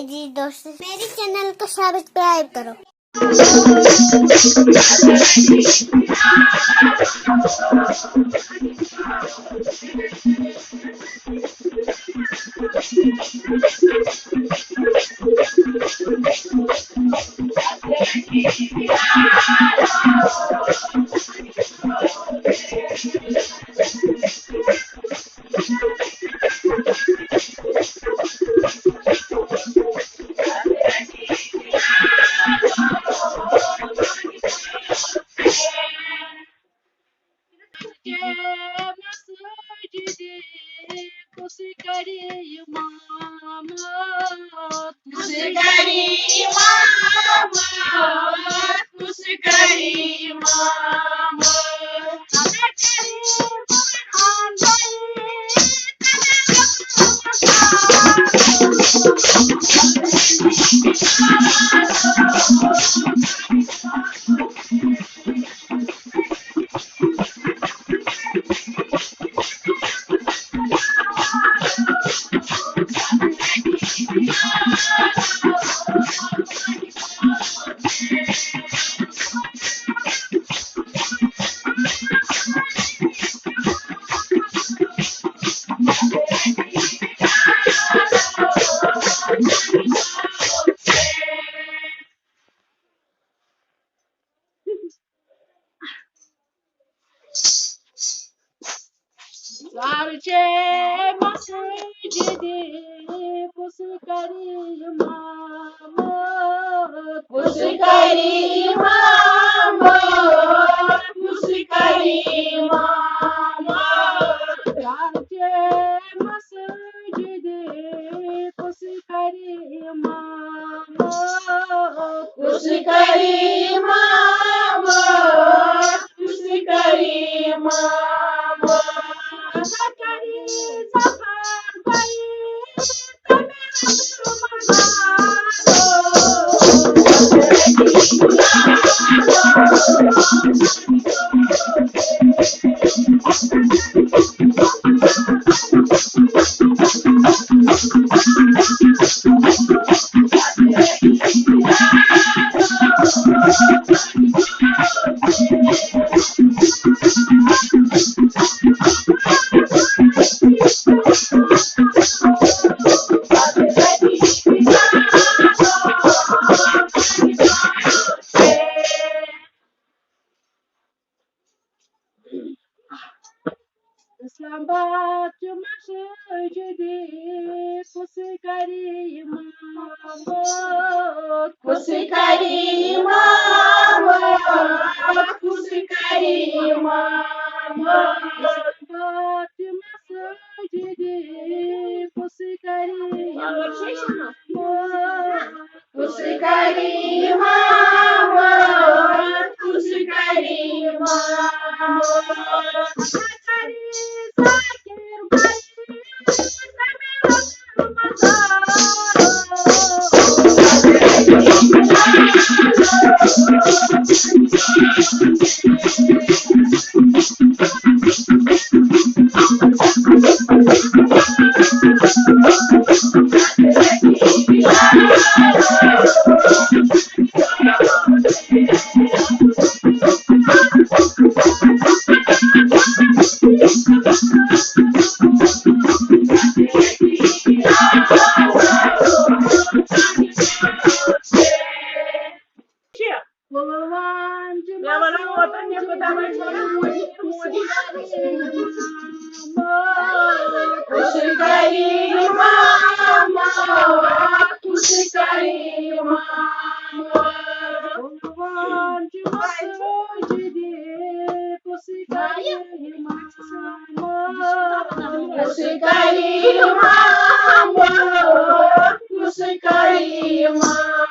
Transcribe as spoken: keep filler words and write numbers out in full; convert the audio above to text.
जी दोस्तों, मेरे चैनल को सब्सक्राइब करो। مسجد کُس کرِ امامت؟ کُس کرِ امامت؟ کُس کرِ امامت؟ سر چے مسجد کُس کرِ امامت؟ کُس کرِ امامت؟ کُس کرِ امامت؟ سر چے مسجد کُس کرِ امامت؟ کُس کرِ امامت؟ کُس کرِ امامت؟ سر کرِ ظفر بھائی، تمہیں رسول اسلام آباد چہِ مسجدِ کُس کرِ امامت؟ کُس کرِ امامت؟ کُس کرِ امامت؟ اسلام آباد چہِ مسجدِ کُس کرِ امامت؟ کُس کرِ امامت؟ کُس کرِ امامت؟ ذاکر بھائی، سمیع رمضان۔ پُلوامہِ مےٚ وَنو اوترٕ، مےٚ کوٗتاہ وَنہِ ووٚنمُت، موٗجوٗد، موٗجوٗد۔ کُس کرِ امامت؟ کُس کرِ امامت؟ پُلوامہِ مسجدِ کُس کرِ امامت؟ کُس کرِ امامت؟ کُس کرِ امامت؟